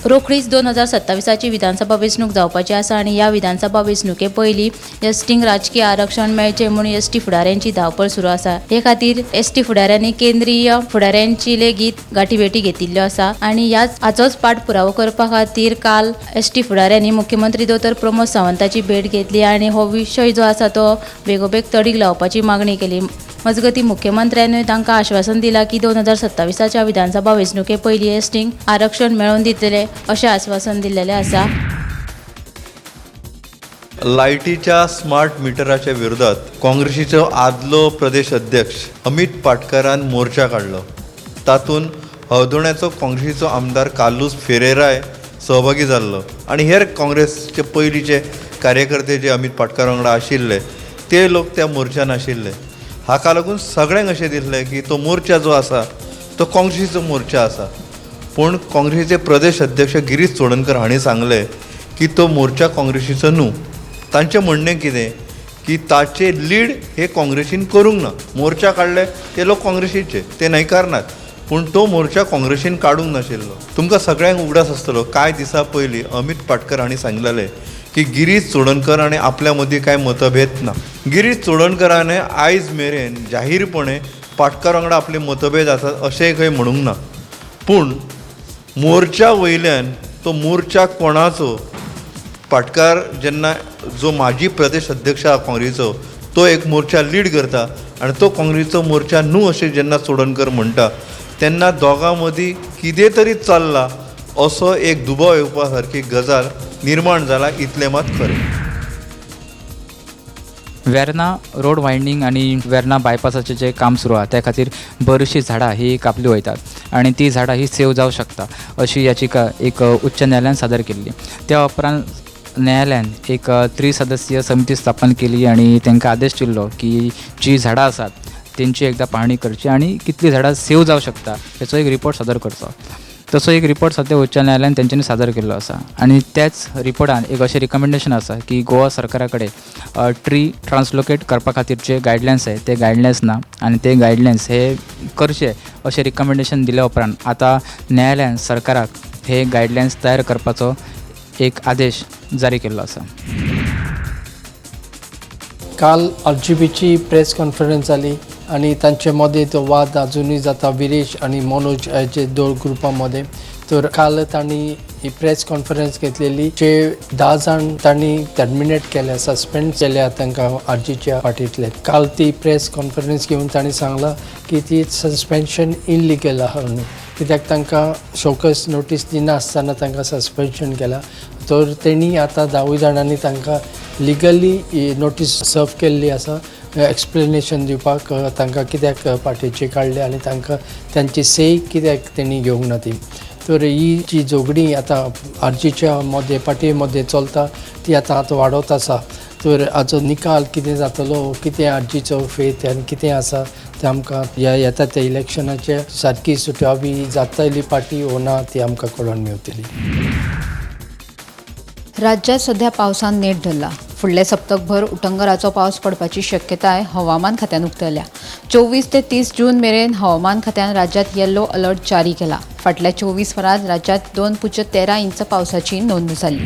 रोखडीच 2027ची विधानसभा वेंचणूक जावपाची आसा आनी ह्या विधानसभा वेंचणुके पयलीं एसटींक राजकीय आरक्षण मेळचें म्हूण एसटी फुडाऱ्यांची धांवपळ सुरू आसा. हे खातीर एसटी फुडाऱ्यांनी केंद्रीय फुडाऱ्यांची लेगीत गाठीभेटी घेतिल्ल्यो आसा आनी ह्याच हाचोच पाठपुरावो करपा खातीर काल एसटी फुडाऱ्यांनी मुख्यमंत्री दोतोर प्रमोद सावंताची भेट घेतली आनी हो विशय जो आसा तो बेगोबेग तडीक लावपाची मागणी केली. मजगतीं मुख्यमंत्र्यानूय तांकां आश्वासन दिलां की 2027च्या विधानसभा वेंचणुके पयलीं एसटींक आरक्षण मेळोवन दितले अशें आश्वासन दिल्लेलें आसा. लायटीच्या स्मार्ट मिटराच्या विरोधात काँग्रेसीचो आदलो प्रदेश अध्यक्ष अमित पाटकारान मोर्चा काडलो. तातूंत हळदोण्याचो काँग्रेसीचो आमदार कार्लूस फेरेराय सहभागी जाल्लो आनी हेर काँग्रेसचे पयलींचे कार्यकर्ते जे अमित पाटकार वांगडा आशिल्ले ते लोक त्या मोर्चान आशिल्ले. हाका लागून सगळ्यांक अशें दिसलें की तो मोर्चा जो आसा तो काँग्रेसीचो मोर्चा आसा. पूण काँग्रेसीचे प्रदेश अध्यक्ष गिरीश चोडणकर हांणी सांगलें की तो मोर्चा काँग्रेसीचो न्हू. तांचें म्हणणें कितें की ताचे लीड हे काँग्रेसीन करूंक ना. मोर्चा काडले ते लोक काँग्रेसीचे, ते न्हयकारनात, पूण तो मोर्चा काँग्रेसीन काडूंक नाशिल्लो. तुमकां सगळ्यांक उगडास आसतलो कांय दिसां पयलीं अमित पाटकर हांणी सांगलेलें की गिरीश चोडणकर आनी आपल्या मदीं कांय मतभेद ना. गिरीश चोडणकरान आयज मेरेन जाहीरपणे पाटकर वांगडा आपले मतभेद आसात अशेंय खंय म्हणूंक ना. पूण मोर्चा वयल्यान तो मोर्चा कोणाचो, पाटकार जेन्ना जो माजी प्रदेश अध्यक्ष आहा काँग्रेसीचो तो एक मोर्चा लीड करता आनी तो काँग्रेसीचो मोर्चा न्हू अशें जेन्ना चोडणकर म्हणटा तेन्ना दोगां मदीं कितें तरी चल्लां असो एक दुबाव येवपा सारकी गजाल निर्माण जाला इतलें मात खरें. वेर्ना रोड वायंडींग आनी वेर्ना बायपासाचें जें काम सुरू आहा त्या खातीर बरीचशीं झाडां ही कापली वयतात आनी ती झाडां ही सेव जावं शकता अशी याचिका एक उच्च न्यायालयान सादर केल्ली. त्या उपरांत न्यायालयान एक त्रिसदस्यीय समिती स्थापन केली आनी तांकां आदेश दिल्लो की जी झाडां आसात तेंची एकदां पाहणी करची आनी कितलीं झाडां सेव जावं शकता हेचो एक रिपोर्ट सादर करचो. तसो एक रिपोर्ट सद्या उच्च न्यायालयान तेंच्यांनी सादर केल्लो आसा आनी त्याच रिपोर्टान एक अशें रिकमेंडेशन आसा की गोवा सरकारा कडेन ट्री ट्रान्सलोकेट करपा खातीर जे गायडलायन्स आहे ते गायडलायन्स ना आनी ते गायडलायन्स हे करचे अशें रिकमेंडेशन दिल्या उपरांत आतां न्यायालयान सरकाराक हे गायडलायन्स तयार करपाचो एक आदेश जारी केल्लो आसा. काल आरजीपीची प्रेस कॉन्फरन्स जाली आनी तांचे मदें तो वाद आजुनूय जाता विरेश आनी मनोज हाचे दोन ग्रुपां मदें. तर काल तांणी ही प्रेस कॉन्फरन्स घेतलेली, जे 10 जाण तांणी टर्मिनेट केल्या, सस्पेंड केल्या तांकां आरजीच्या पार्टींतले. काल ती प्रेस कॉन्फरन्स घेवन तांणी सांगलां की ती सस्पेन्शन इलिगल आहा म्हणून, कित्याक तांकां शोकस नोटीस दिनासतना तांकां सस्पेन्शन केलां. तर तेणी आतां 10 जाणांनी तांकां लिगली नोटीस सर्व केल्ली आसा एक्सप्लेनेशन दिवपाक तांकां कित्याक पार्टीचे काडले आनी तांकां तांची सही कित्याक तेणी घेवंक ना ती. तर ही जी झगडीं आतां आरजीच्या मदें पार्टी मदें चलता ती आतां आतां वाडत आसा. तर हाचो निकाल कितें जातलो, कितें आरजीचो फेत आनी कितें आसा तें आमकां ह्या येता त्या इलेक्शनाचे सारकी सुटावी जातली पार्टी ओ ना ती आमकां कळोन मेवतली. राज्यात सध्या पावसान नेट धरला. फुडले सप्तकभर उटंगराचो पावस पडपाची शक्यताय हवामान खात्यान उक्तल्या. 24 ते 30 जून मेरेन हवामान खात्यान राज्यात येल्लो अलर्ट जारी केला. फाटल्या 24 वरांत राज्यात 2.13 इंच पावसाची नोंद जाली.